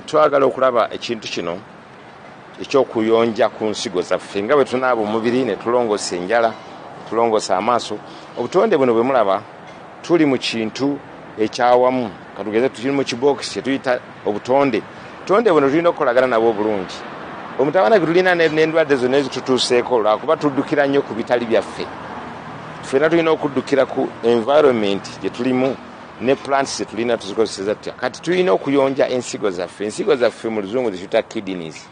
Twagala okulaba ekintu kino ekyokuyonja ku nsigo zaffe nga bwe tunaaba omubiri ne tulongoosa enjala, tulongoosa amaaso. Obutonde buno bwe mulaba tuli mu kintu ekyawamu, katugeze tuli mu kibookisi kyetuyita obutonde. Obutonde buno tulina okukolagana nabwo obulungi. Omutabana gwe tulina n'endwadde zonna ezitutuuseeko lwakuba tuddukira nnyo ku bitali byaffe. Ffenna tulina okuddukira ku environment gye tulimu ne plants zetulina tuzikozeseza tutya. Kati tulina okuyonja ensigo zaffe. Ensigo zaffe mu luzungu zituyita kidneys.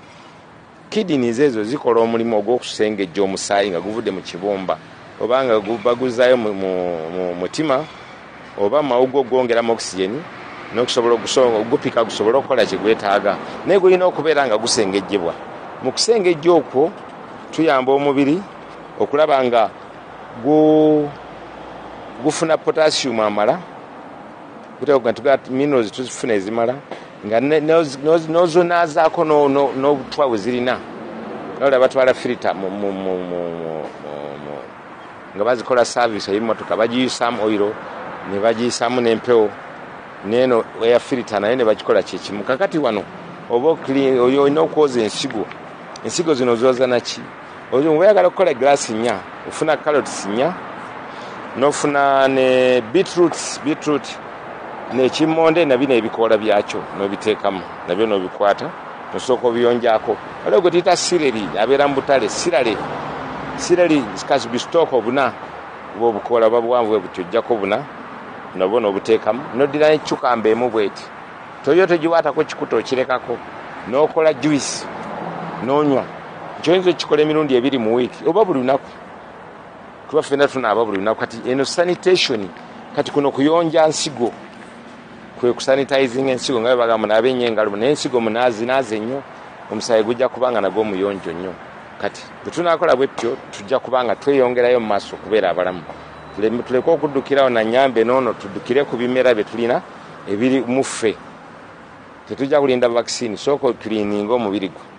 Kidneys ezo zikola omulimu ogw'okusengejja omusaayi nga guvudde mu kibumba oba nga baguzaayo mu mutima oba mawuggwe ogwongeramu oxygen n'okusobola ogupika gusobole okukola kye gwetaaga, naye gulina okubeera nga gusengejjebwa. Mu kusengejja okwo tuyamba omubiri okulaba nga gufuna potassium amala, minerals tuzifuna ezimala, nga n'ozonaazaako n'obutwa bwe zirina. Olaba batwala filter nga bazikola service ey'emmotoka, bagiyisaamu oil ne bagiyisaamu n'empewo, n'eno air filter nayo ne bagikola kyekimu. Kakati wano oba olina okwoza ensigo. Ensigo zino zooza naki? Oba oyagala okukola egiraasi 4, ofuna carrots 4, n'ofuna ne beetroot n'ekimmonde na bino ebikoola byakyo n'obiteekamu, nabyo n'obikwata nosooka obiyonjaako. Waliwo gwe tuyita celery, abeera mu butale. Celery kasibisitooko buna oba obukoola buba buwanvu bwe butyo, ojjako buna nabwo n'obuteekamu, n'oddira ne cucumber emu bw'eti, toyo togiwaatako kikuta, okirekako n'okola juice n'onywa. Nti oyinza okukikola emirundi 2 mu wiiki oba buli lunaku, kuba ffenna tunaaba buli lunaku. Kati eno sanitation, kati kuno kuyonja nsigo, kwe kusanitizing ensigo nga bwe bagamba munaabe ennyo engalo, naye ensigo munaazinaaze nnyo, omusaayi gujja kuba nga nagwo muyonjo nnyo. Kati bwe tunaakola bwe tutyo tujja kuba nga tweyongerayo mu maaso okubeera abalamu. Tuleke okuddukirawo na nnyambe noono, tuddukire ku bimera bye tulina ebiri mu ffe. Tetujja kulinda vaccine, sooka ocleaninga omubiri gwo.